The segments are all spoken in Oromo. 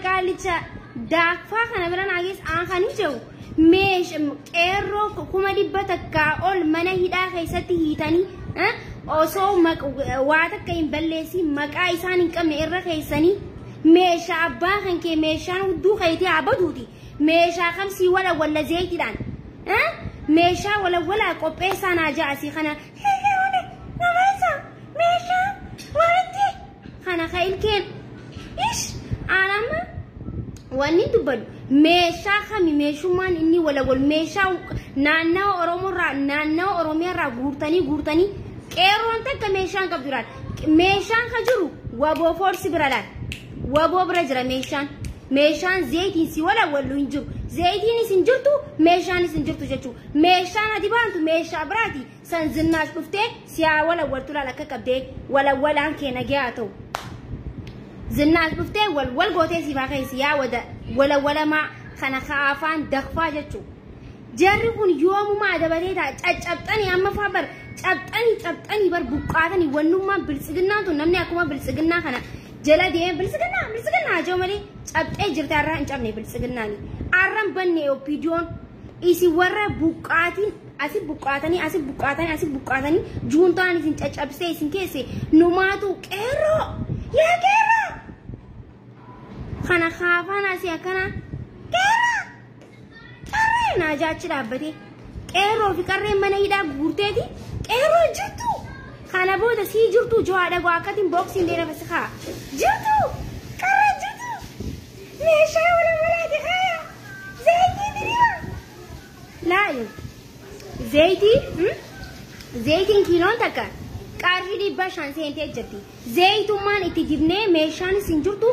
qaalicha daakfaa kana bira naagees aan kan jiru meesha qeerroo 100,000 ol mana hidhaa keessatti hiitanii osoo waa takka hin balleessin maqaa isaan hin qabne irra keessanii meeshaa abbaa kan kee meeshaan hudduu keetii haa baduuti meeshaa kamsii wala walla zayitiidhaan meeshaa wala wala qopheessaa naa ja'asii kana meeshaa walitti kana ka ilkeen ish aan amma wanni dubbadu meeshaa kami meeshummaan inni wala wal meeshaa naannawa Oromoorraa naannawa Oromiyaarraa guurtanii qeerroon takka meeshaan qabdu laal meeshaan ka jiru waboo foorsi bira laal waboo bira jira meeshaan zayitiin si wala wallu hin jiru zayitiinis hin jirtu meeshaanis hin jirtu jechuudha meeshaan ati baantu meeshaa biraati san zinnaash dhuftee si haa wala waltu laal akka qabdee wala walaan kee nagee haa ta'u zinnaash dhuftee wal wal gootee si faa keessi yaa wada wala walamaa kana kaafaan dakfaa jechuudha. Jarri kun yoomuma adabatee ta'a caccabxanii amma faa bar cabxanii bar buqqaatanii wannummaan biltsiginnaan tun namni akkuma biltsiginnaa kana jala deemee biltsiginnaa jiru malee cabxee jirti har'a hin cabne biltsiginnaani. Har'an banne OPDO'n isin warra buqqaatiin asi buqqaatanii juuntaan isin caccabsee isin keesse numaatu qeerroo yaa qeerroo kana kaafaan asii akkana qeerroo qarree naa jaachi dhaabbate qeerroo fi qarreen mana hidhaa guurteeti qeerroo jirtu kana booda sii jirtu jawaadha goo akkatiin booksiin deena fasi kaa jirtu qarree jirtu meeshaa wala walaati kaaya zayitii diriira laayu zayitiin kiiloon takka qarshii 500 seentee jirti zayitummaan itti dibnee meeshaanis hin jirtu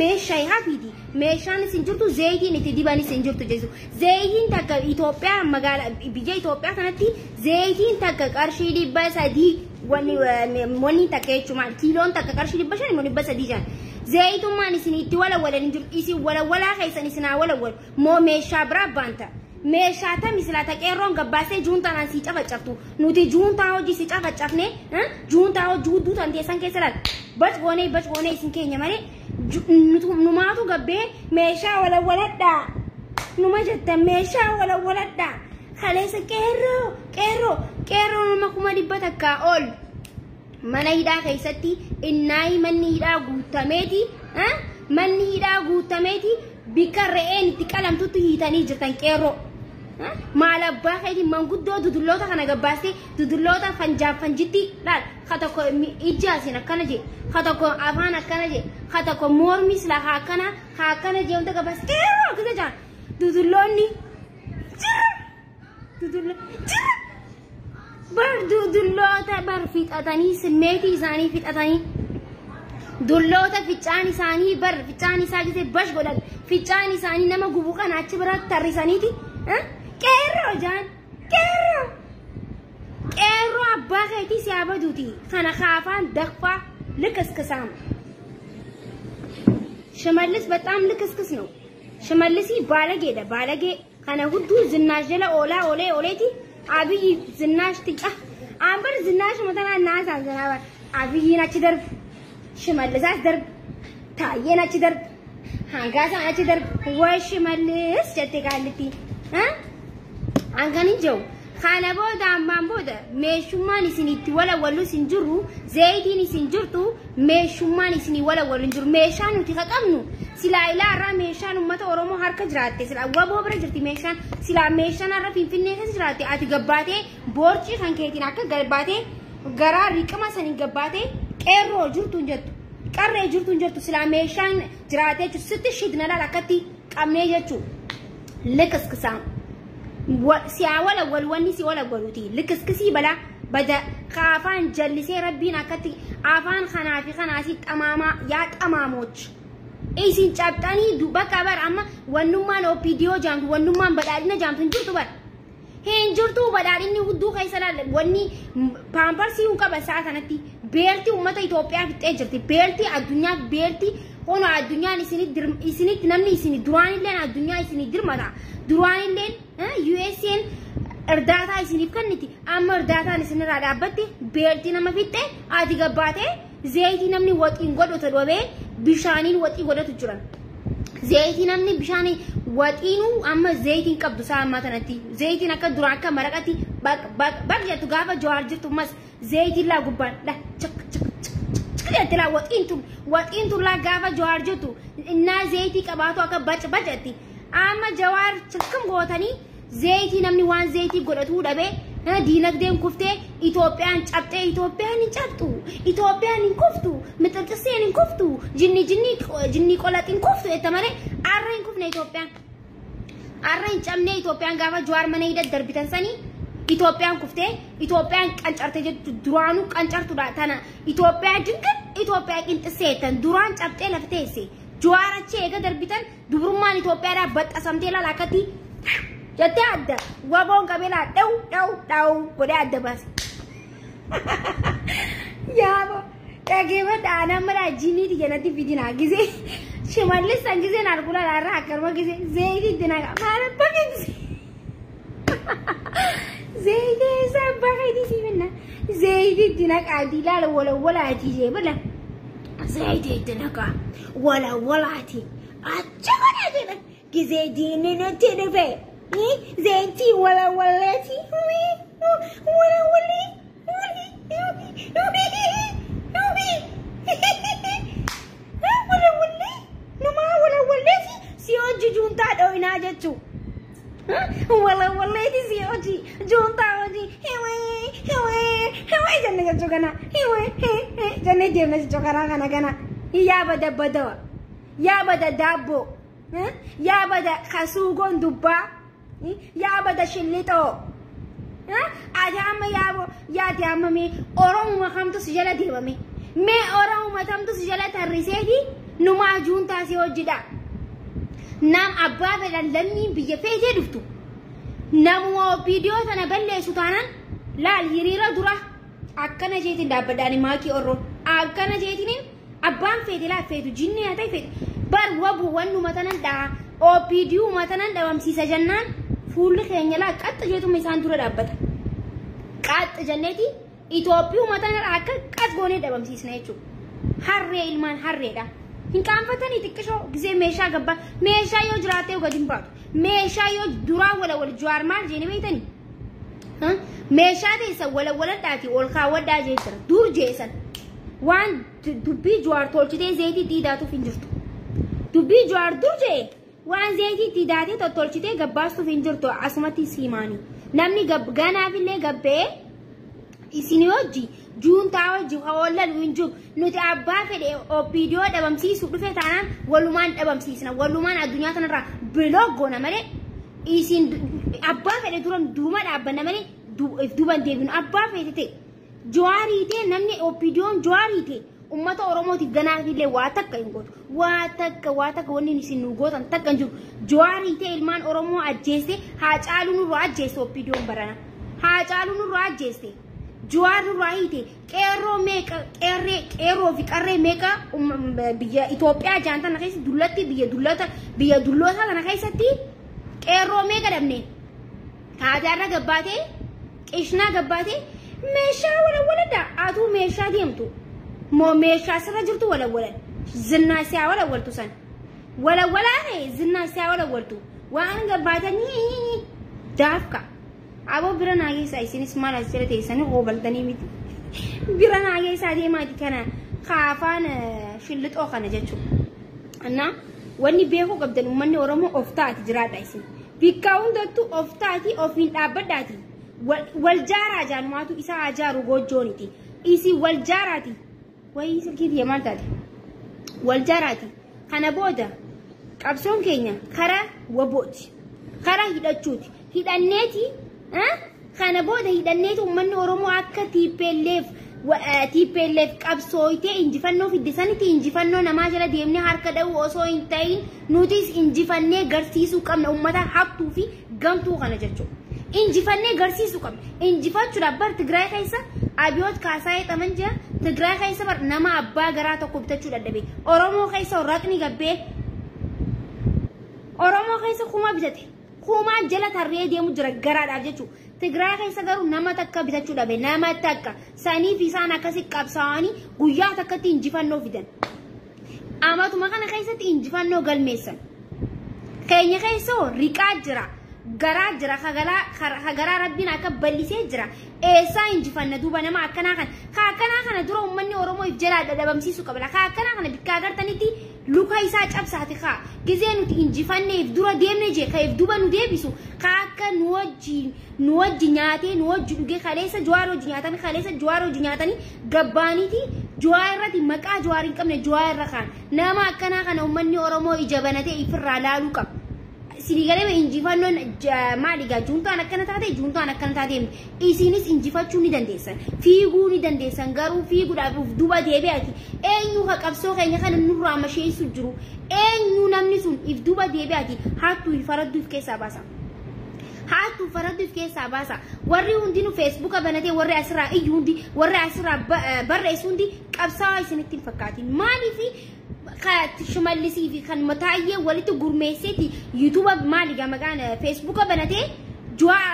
meeshaa hafiiti meeshaanis hin jirtu zayitiin itti dibanis hin jirtu jechuudha zayitiin takka Itoophiyaa magaalaa biyya Itoophiyaa kanatti zayitiin takka qarshii 300 wanni takka jechuudha kiiloon takka qarshii 500 immoo 300 jaan zayitummaan isin itti walawwalan hin jirtu isin walawwalaa keessan isin haa walawwalu moo meeshaa biraa baanta meeshaa tami silaa ta qeerroon gabbaasee juuntaan si cafacaftu nuti juuntaa hojii si cafacafne juuntaa hojii hudduu tan teessan keessa laal bac goonee isin keenya malee numaatu gabbee meeshaa walawwaladhaa numa jettan meeshaa walawwaladhaa kaleessa qeerroo nama 100,000 ol mana hidhaa keessatti innaayi manni hidhaa guutameeti bikka re'een itti qalamtutti hiitanii jirtan qeerroo maal abbaa keetii manguddoo dudulloota kana gabbaastee dudulloota fanjitti laal ka tokko ijji asiin akkana jee ka tokko afaan akkana jee ka tokko mormi silaa haa akkana jee hunda gabbaastee qeerroo akkasa jaan dudulloonni jira jira bar dudulloota bar fixatanii simmeetii isaanii fixatanii dulloota ficcaan isaanii bar ficcaan isaa gisee bash godhan ficcaan isaanii nama gubu kana achi biratti tarrisaniiti qeerroo jaan qeerroo abbaa keetii si haa baduuti kana kaafaan dakfaa ልክስክሳም ሽመልስ በጣም ልክስክስ ነው። ሽመልስ ባለጌ ደ ባለጌ kana hudduu ዝናሽ jala oolaa oolee ooleeti አብይ ዝናሽ ትጫ አንበር ዝናሽ መተና ናሳን ዘናባ አብይን achi darbe ሽመልስ darbe ታዬን achi darbe hangaasaan achi darbe way ሽመልስ jette kaallitti hangan hin jiru kana booda ammaan booda meeshummaan isin itti walawwalu isin jirru zayitiin isin jirtu meeshummaan isin walawwalu hin jiru meeshaan nuti ka qabnu silaa ilaa irraa meeshaan uummata Oromoo harka jiraatte silaa waboo bira jirti meeshaan silaa meeshaan har'a Finfinnee keessa jiraatte ati gabbaatee boorcii kan keetiin akka gabbaatee garaa riqama saniin gabbaatee qeerroo jirtu hin jettu qarree jirtu hin jettu silaa meeshaan jiraatee jechuudha sitti shidna laal akkatti qabnee jechuudha likiskisaam siyaa wal wanni si wala waluuti likiskisii balaa bada kaafaan jallisee rabbiin akkatti afaan kanaa fi kanaasi xamaamaa yaa xamaamoch isin cabxanii bakka bar amma wannummaan OPDO jaamtu wannummaan badhaadhina jaamtu hin jirtu bar hin jirtu badhaadhinni hudduu keessa laal wanni paamparsii hin qaban sa'a kanatti beelti uummata Itoophiyaa fixee jirti beelti addunyaa beelti hono addunyaan isinitti namni isin duraanilleen addunyaa isinii dirmata duraanilleen USN እርዳታ isiniif kenniti amma እርዳታን isinirraa dhaabbatti beelti nama fixxe ati gabbaatee zayitii namni waxiin godhatu dhabee bishaaniin waxii godhatu jiran. Zayitiin namni bishaan waxiinuu amma zayitiin qabdu isaa ammaa kanatti zayitiin akka duraa akka maraqatti baq jettu gaafa Jawaar jirtu ammas zayitiin laa gubbaan la chak chak chak jetti laa waxiin tun laa gaafa Jawaar jirtu innaa zayitii qabaatu akka bac bac jetti amma Jawaar chakkum gootanii zayitii namni waan zayitii godhatuu dhabee diinagdeen kuftee Itoophiyaan cabxee Itoophiyaan hin cabxu Itoophiyaan hin kuftu mixirqiseen hin kuftu jinni jinni jinni qolaxin kuftu jetta malee arra hin kufne Itoophiyaan arra hin cabne Itoophiyaan gaafa Jawaar mana hidha darbitan sanii Itoophiyaan kuftee Itoophiyaan qancarte jettu duraanuu qancartudha tana Itoophiyaa dingin Itoophiyaa qinxissee jettan duraan cabxee lafa teesse Jawaar achi eega darbitan dubrummaan Itoophiyaadhaa baxxasamtee laala akkatti jettee adda waboon qabeelaa dhaw dhaw dhaw godhee adda baase. Yaabo dhageeffadha aanaan mala jiniiti jedhatti fidinaa gisee shimallis san giseen argula laarraa akkanuma gisee zayitii itti naqa maal bakkeetti zayitii isaa bakkeetti si finna zayitii itti naqaati ilaala wala walaatii jee bala zayitii itti naqa wala walaatii achi godhaa jedhan gisee diinni nutti dhufe. Zayitii wala walaati wala walii wala walii numaa wala waleeti si hojii juuntaa dhooyinaa jechuu wala waleeti si hojii juuntaa hojii hewee hewee hewee jenne jechuu kana hewee hee jennee deemna jechuu karaa kana kana yaa bada badawa yaa bada daabboo yaa bada kasuugoon dubbaa yaa bada shillixoo ati amma yaabo yaati amma mee Oromuma kamtu si jala deemame mee Oromuma kamtu si jala tarriseeti numaa juuntaa si hojjedha nam abbaa fedhan lammiin biyya feetee dhuftu namuma viidiyoo tana balleessu taanaan laal hiriira dura akkana jeetiin dhaabbadhaani maakii orroon akkana jeetiin abbaan feete laa feetu jinni haa ta'e feete bar wabu wannuma tanan dhaa OPD-uma tanan dhabamsiisa jennaan fuulli keenya laa qaxxa jeetuma isaan dura dhaabbata. Qaxxa jenneeti Itoophiyuma tanan akka qax goonee dhabamsiisna jechuudha. Harree ilmaan harreedha. Hin qaanfatanii xiqqishoo gisee meeshaa gabbaa meeshaa yoo jiraattee gadi hin baatu. Meeshaa yoo duraa wala wal Jawaar maal jeeni beektanii? Meeshaa teessa wala waladhaati ol kaawwadhaa jee jira. Dur jeesan waan dubbii Jawaar tolchitee zayitii diidaatuuf hin jirtu. Dubbii Jawaar dur jee waan zayitii diidaatee tottolchitee gabbaastuuf hin jirtu asumatti siimaani. Namni ganaafillee gabbee isin hojii juuntaa hojii hawallan hin jiru nuti abbaa fedhe OPDO dhabamsiisuu dhufe taanaan walumaan dhabamsiisna walumaan addunyaa kanarraa biloog goona malee isin abbaa fedhe duran duruma dhaabbanna malee if duuban deebinu abbaa fedhe ta'e Jawaarii ta'e namni OPDOon Jawaarii ta'e ummata Oromootiif ganaafillee waa takka hin gootu waa takka wanni isin nu gootan takka hin jiru Jawaarii ta'e ilmaan Oromoo ajjeeste Haacaaluu nurraa ajjeeste OPDOon barana Haacaaluu nurraa ajjeeste Jawaar nurraa hiite qeerroo meeqa qeerroo fi qarree meeqa biyya Itoophiyaa jaan tana keessa dullatti biyya dullota biyya dulloota tana keessatti qeerroo meeqa dhabne haataarra gabbaatee qishnaa gabbaatee meeshaa wala waladha atuu meeshaa deemtu moo meeshaa sirra jirtu wala walan zinnaa siyaa wala waltu san wala walaa ta'e zinnaa siyaa wala waltu waan gabbaatanii daafka. Aboo bira naa geessaa isinis maal as jala teessanii hoobaltanii miti. Bira naa geessaa deemaati kana kaafaan shillixoo kana jechuudha. Annaa wanni beekuu qabdan uummanni Oromoo of taati jiraadha isin. Bikka hundattuu of taati ofiin dhaabbadhaati. Wal jaaraa jaanumaatu isaa ajaaru goojjooniti. Isin wal jaaraati. Wayii silkii tiyya maal taate? Wal jaaraati. Kana booda qabsoon keenya karaa wabooti. Karaa hidhachuuti. Hidhanneeti. Kana booda hidhanneetu uummanni Oromoo akka TPLF qabsooyitee injifannoo fidde sanitti injifannoo namaa jala deemnee harka dha'uu osoo hin ta'in nutis injifannee garsiisuu qabna uummata haqtuu fi gamtuu kana jechuudha. Injifannee garsiisuu qabna. Injifachuudhaaf bar Tigraay keessa Abiyoot Kaasaayee xaman jira. Tigraay keessa bar nama abbaa garaa tokko bitachuu dadhabe. Oromoo keessa raqni gabbee Oromoo keessa kuma bitate. Kumaan jala tarree deemu jira garaadhaaf jechuudha. Tigraay keessa garuu nama takka bitachuu dhabe nama takka saniif isaan akkasi qabsaa'anii guyyaa takkatti injifannoo fidan. Amatuma kana keessatti injifannoo galmeessan. Keenya keessoo riqaa jira. Garaa jira hagaraa rabbiin akka bal'isee jira. Eessaa injifanna duuba nama akkanaa kana. Ka akkanaa kana dura uummanni Oromoo if jalaa dadhabamsiisuu qabna. Ka akkanaa kana bikka agartanitti luka isaa cabsaati kaa. Gizee nuti injifanneef dura deemne jee ka if duuba nu deebisu. Ka akka nu wajji nyaatee nu wajji dhugee kaleessa Jawaar wajji nyaatanii kaleessa Jawaar wajji nyaatanii gabbaaniiti Jawaar irratti maqaa Jawaar hin qabne Jawaar irra kaan. Nama akkanaa kana uummanni Oromoo ija banatee ifirraa laaluu qaba. Sinigalee injifannoon maali gaa juuntaan akkana taate juuntaan akkana taate isinis injifachuu ni dandeessan fiiguu ni dandeessan garuu fiiguudhaaf of duuba deebi'aati eenyu ka qabsoo keenya kana nurraa masheessu jiru eenyu namni sun if duuba deebi'aati hattuu faradduuf keessaa baasa. Hattuu faradduuf keessaa baasa warri hundinuu feesbuuka banatee warri asirraa iyyu hundi warri asirraa barreessu hundi qabsaa'aa isinitti hin fakkaatin maaliifi Shimallisii fi kan mataayyee walitti gurmeesseeti yuutuuba maali gaa maqaan feesbuuka banatee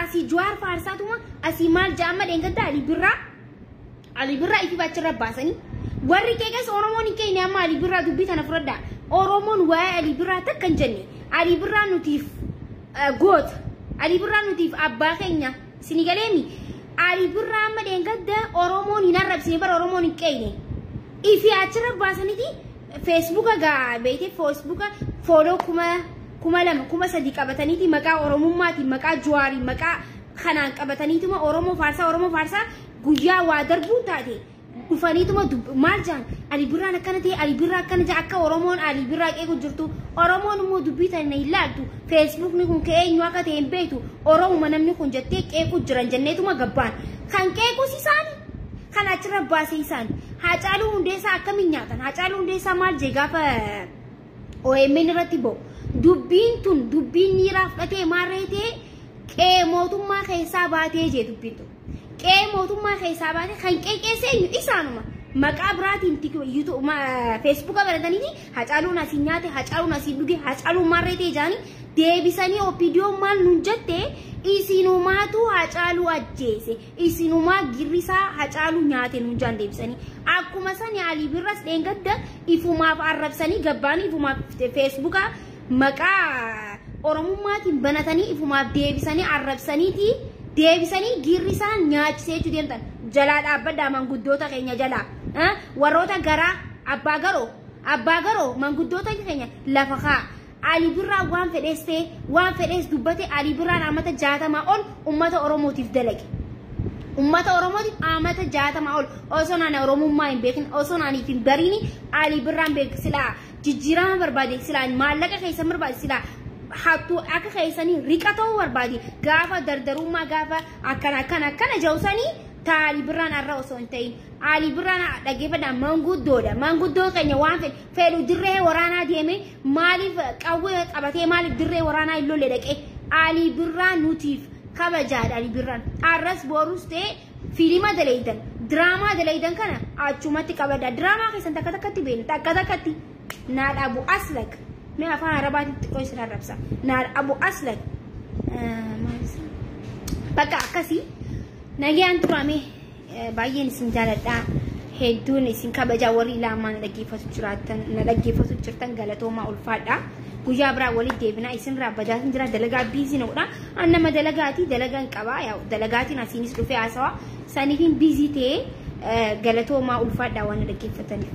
asii Jawaar faarsaatuma asii maal ja'amma dheengadda Ali Birraa ifi achirra baasanii warri keekas Oromoon hin keenya amma Ali Birraa dubbii tana fudhadhaa Oromoon waa'ee Ali Birraa takka hin jenne Ali Birraa nutiif goota Ali Birraa nutiif abbaa keenya isinii galeemi Ali Birraa amma dheengadda Oromoon hin arrabsine bara Oromoon hin qeeyne ifi achirra baasaniiti Facebook gaa beekte Facebook follow 2,000 3,000 qabataniiti maqaa Oromummaatiin maqaa Jawaarii maqaa kanaan qabataniituma Oromoo faarsaa guyyaa waa darbuu taate dhufaniituma maal jaan Ali Birraan akkana ta'e Ali Birraa akkana ja'a akka Oromoon Ali Birraa qeequ jirtu Oromoon immoo dubbii tana hin laaltu Facebookni kun ka'ee eenyu akka ta'e hin beektu Oromuma namni kun jettee qeequ jiran jenneetuma gabbaan kan qeequs isaani kan achirra baasee isaan Haacaaluu Hundeessaa akkamiin nyaatan Haacaaluu Hundeessaa maal jee gaafa OMN irratti ba'u dubbiin tun dubbiin niiraa fudhatee maarree ta'e qe'ee mootummaa keessaa baatee jee dubbiin tun qe'ee mootummaa keessaa baatee kan qeeqeesse eenyu isaanuma maqaa biraatiin feesbuuka barataniiti Haacaaluun asii nyaate Haacaaluun asii dhuge Haacaaluun maarree ta'e jaanii deebisanii OPDO'n maal nuun jette isinumaatu Haacaaluu ajjeese isinumaa girrisaa Haacaaluu nyaate nuun jaan deebisanii akkuma sani Ali Birras dheengadda ifumaaf arrabsanii gabbaanii ifumaaf feesbuuka maqaa Oromummaatiin banatanii ifumaaf deebisanii arrabsaniiti deebisanii girrisaan nyaachisee jechuu deemtan jalaa dhaabbadhaa manguddoota keenya jalaa warroota garaa abbaa garoo manguddoota keenya lafa kaa Ali Birraa waan fedhees ta'e waan fedhees dubbate Ali Birraan amata 60 ol uummata Oromootiif dalage. Uummata Oromootiif amata 60 ol osoo naan Oromummaa hin beekin osoo naaniif hin bariini Ali Birraan beek silaa jijjiirama barbaade silaa maallaqa keessan barbaade silaa hattuu akka keessanii riqa ta'uu barbaade gaafa dardarummaa gaafa akkana akkana akkana jawsanii Ali Birraan har'a osoo hin ta'in Ali Birraan dhaggeeffadhaa manguddoodha manguddoo keenya waan fedhu dirree waraanaa deeme maaliif qawwee qabatee maaliif dirree waraanaa hin lolle dhaqee Ali Birraan nutiif kabajaadha Ali Birraan har'as borus ta'e fiilima dalaydan diraamaa dalaydan kana achumatti qabadha diraamaa keessan takka takkatti beekna takka takkatti naa dhaabu aslak mee afaan arabaatiin xiqqoo isin arrabsa naa dhaabu aslak bakka akkasii Nagaan turame baay'een isin jaaladha hedduun isin kabajaa warri ilaamaa na dhaggeeffatu jirtan galatoomaa ulfaadha guyyaa biraa walitti deebinaa isin irraa bajaatiin jira dalagaa biizii na godha an nama dalagaati dalagaan qaba dalagaatiin asiinis dhufee haasawaa saniifin biizii ta'ee galatoomaa ulfaadha waan na dhaggeeffataniif.